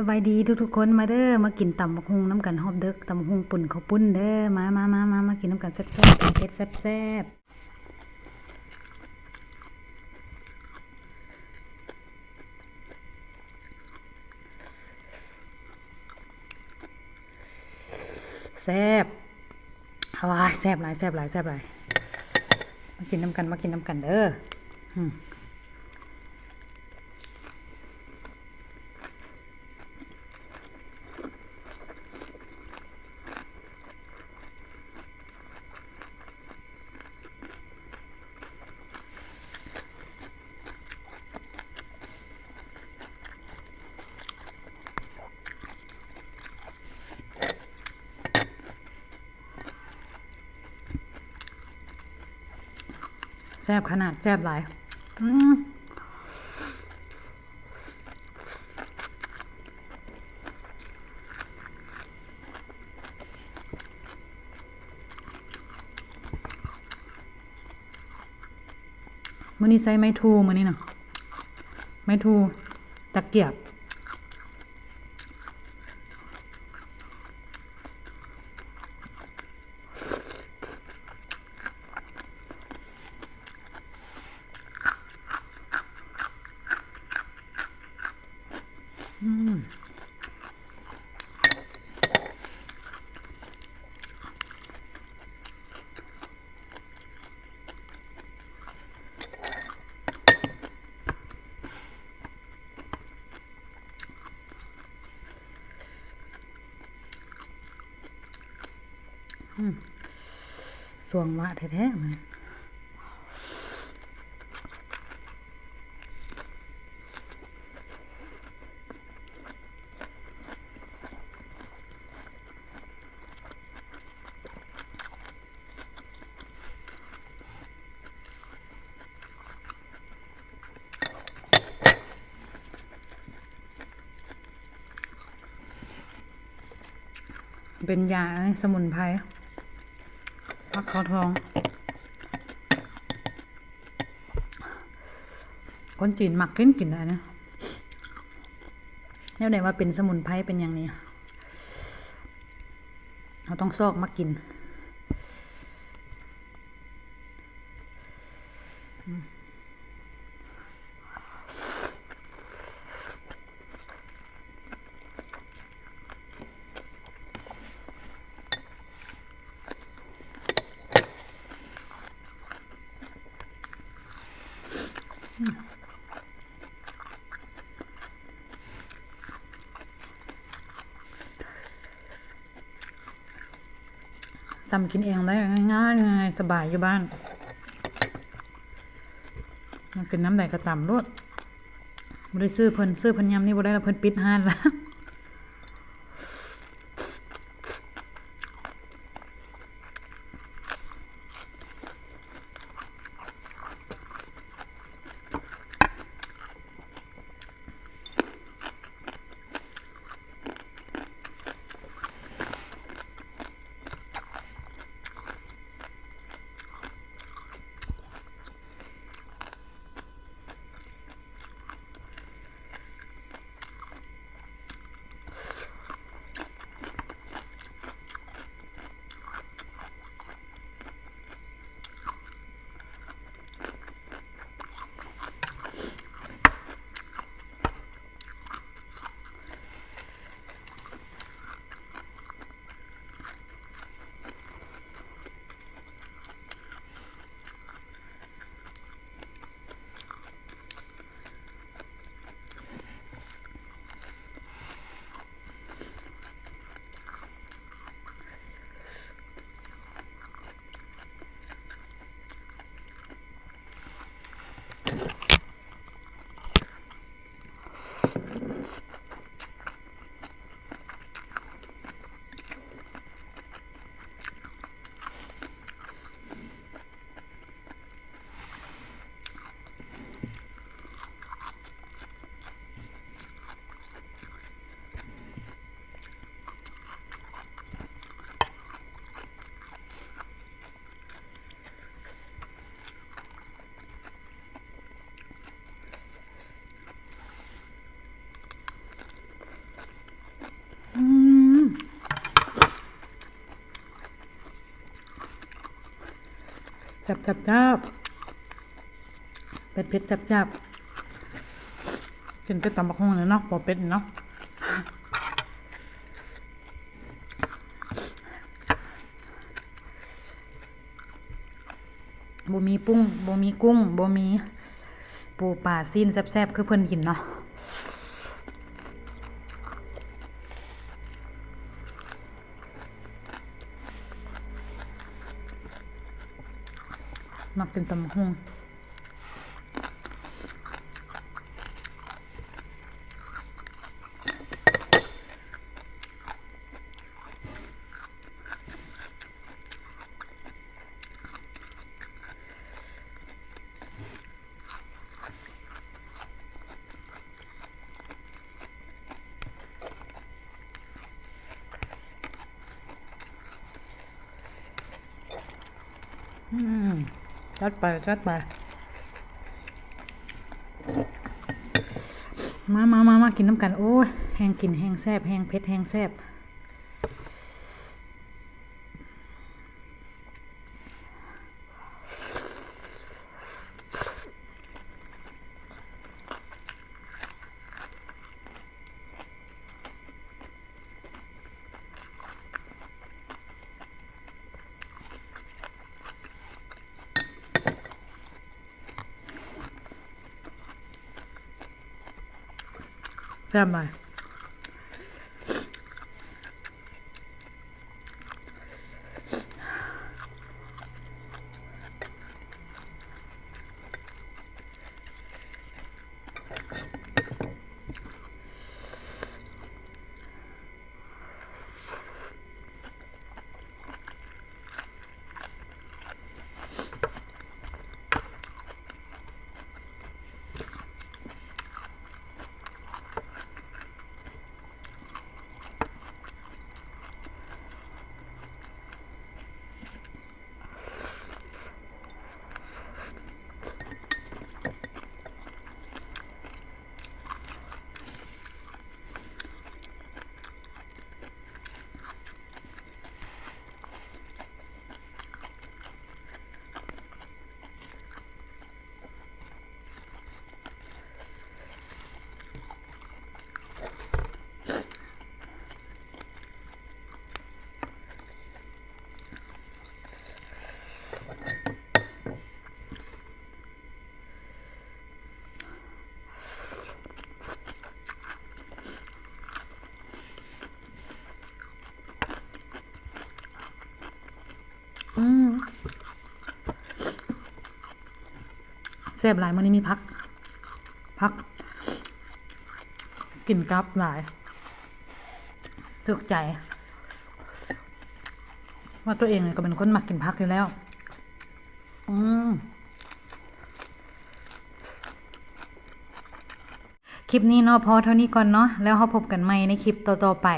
ສະບາຍດີທຸກໆຄົນ ມາເດີ ມາກິນຕຳບັກຫຸ່ງນຳກັນຮອບດຶກ ຕຳບັກຫຸ່ງປຸ້ນເຂົ້າປຸ້ນເດີ ມາ ມາ ມາ ມາ ມາກິນນຳກັນແຊບໆ ເຜັດໆແຊບໆ. ແຊບ ໂອ້ຍ ແຊບຫຼາຍ ແຊບຫຼາຍ ແຊບຫຼາຍ ມາກິນນຳກັນ ມາກິນນຳກັນເດີ ອືມ. ແຊບຂະໜາດ ແຊບຫຼາຍ ອືມ. ມື້ນີ້ໃຊ້ໄມ້ທູ ມື້ນີ້ນະ ໄມ້ທູ ຕະກຽບ. ອືມ ອືມ ສວງວະແທ້ໆ ມັນ. ເປັນຢາ ອັນນີ້ສະໝຸນໄພ ຜັກເຂົ້າທອງ. ຄົນຈີນມັກກິນ ກິນອັນນີ້ ແນວໃດວ່າເປັນສະໝຸນໄພ ເປັນຫຍັງນີ້ ເຮົາຕ້ອງຊອກມາກິນ. ຕຳກິນເອງໄດ້ ງ່າຍໆ ສະບາຍ ຢູ່ບ້ານ ຢາກກິນນຳໃດກໍຕຳໂລດ ບໍ່ໄດ້ຊື້ເພິ່ນ ຊື້ເພິ່ນຍາມນີ້ບໍ່ໄດ້ລະ ເພິ່ນປິດຮ້ານລະ. ອ ແຊບໆໆ ເຜັດໆ ແຊບໆ ກິນແຕ່ຕຳບັກຫຸ່ງນີ້ເນາະ ປົວເປັດນີ້ເນາະ. ບໍ່ມີປຸ້ງ ບໍ່ມີກຸ້ງ ບໍ່ມີປູປາຊີ້ນແຊບໆ ຄືເພິ່ນກິນເນາະ. ມັກກິນຕຳບັກຫຸ່ງ. ອືມ ຈັດໄປ ຈັດໄປ ມາ ມາ ມາ ມາກິນນຳກັນ. ໂອ້ຍ ແຮງກິນແຮງແຊບ ແຮງເຜັດແຮງແຊບ. ແຊບຫຼາຍ. ອືມ ແຊບຫຼາຍ. ມື້ນີ້ມີຜັກ ຜັກ ກິນກັບຫຼາຍ ຖືກໃຈ ວ່າຕົວເອງກໍເປັນຄົນມັກກິນຜັກຢູ່ແລ້ວ. ອືມ ຄລິບນີ້ເນາະ ພໍເທົ່ານີ້ກ່ອນເນາະ ແລ້ວເຮົາພົບກັນໃໝ່ໃນຄລິບຕໍ່ໆໄປ.